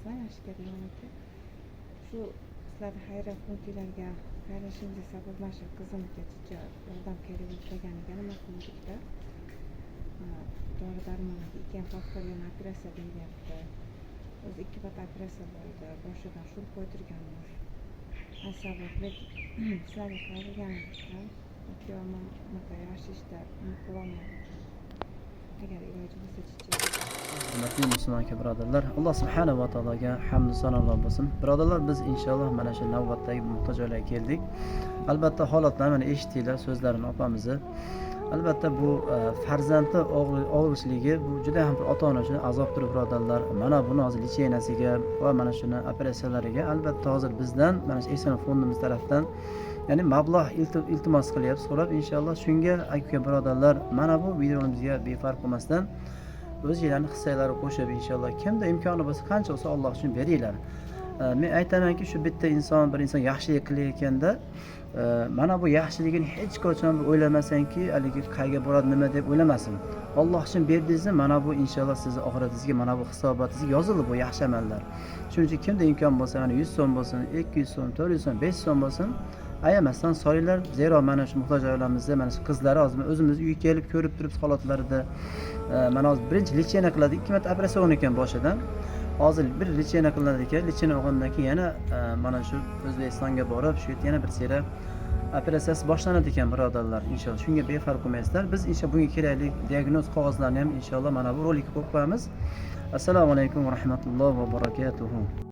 Bilasizlar, yaxshi kerak aka. Shu sizlarni xayriya fondinglarga xayrlashimizga sabab mana shu qizimga chicha yordam kerak bo'lib qolganiga nima qildikda. Dori darmoniga ikki faktorli operatsiya deyilyapti. O'zi ikki marta operatsiya bo'ldi. Boshidan shunt qo'ydirganmiz. Sababli sizlarga qayrilganimizda kuyovim unaqa yaxshi ishda qilolmayapti. Agar iloji bo'lsa chicha. Hurmatli musulmon aka birodarlar, Alloh subhanahu va taologa hamdu sanolar bo'lsin. Birodarlar, biz inshaalloh mana shu navbatdagi muhtoj oilaga keldik. Albatta, holatlarni mana eshitdinglar, so'zlarini opamizni. Albatta, bu farzandi og'rishligi bu juda ham bir ota ona uchun azobdir, birodarlar. Mana buni hozir лечения siga va mana shuni operatsiyalariga albatta hozir bizdan mana shu Ehson fondimiz tarafdan, ya'ni mablag' iltimos qilyapti, so'rab. Inshaalloh shunga, aka birodarlar, mana bu videomizga befarq bo'lmasdan o'zinglarni hissalarini qo'shib, inshaalloh kimda imkoni bo'lsa, qancha bo'lsa, Alloh uchun beringlar. Men aytamanki, shu bitta inson, bir inson yaxshilik qilayotganda mana bu yaxshiligini hech qachon o'ylamasanki, haligi qayerga boradi, nima deb o'ylamasin. Alloh uchun berdingizmi, mana bu inshaalloh sizni oxiratingizga, mana bu hisobotingizga yozildi bu yaxshi amallar. Shuning uchun kimda imkon bo'lsa, mana 100 so'm bo'lsin, 200 so'm, 400 so'm, 500 so'm bo'lsin, ayamasdan solinglar. Zero mana shu muhtoj oilamizda mana shu qizlari hozir o'zimiz uyga kelib ko'rib turibmiz holatlarida. Mana hozir birinchi лечение qiladi, ikki marta operatsiya bo'lgan ekan boshidan. Hozir bir лечение qilinadi ekan. Лечение olgandan keyin yana mana shu O'zbekistonga borib, shu yerda yana bir sera operatsiyasi boshlanadi ekan, birodarlar. Inshaalloh shunga befarq bo'lmaysizlar. Biz inshaalloh bunga kerakli diagnoz qog'ozlarini ham inshaalloh mana bu rolikka qo'yib qo'yamiz. Assalomu alaykum va rahmatullohi va barakatuhu.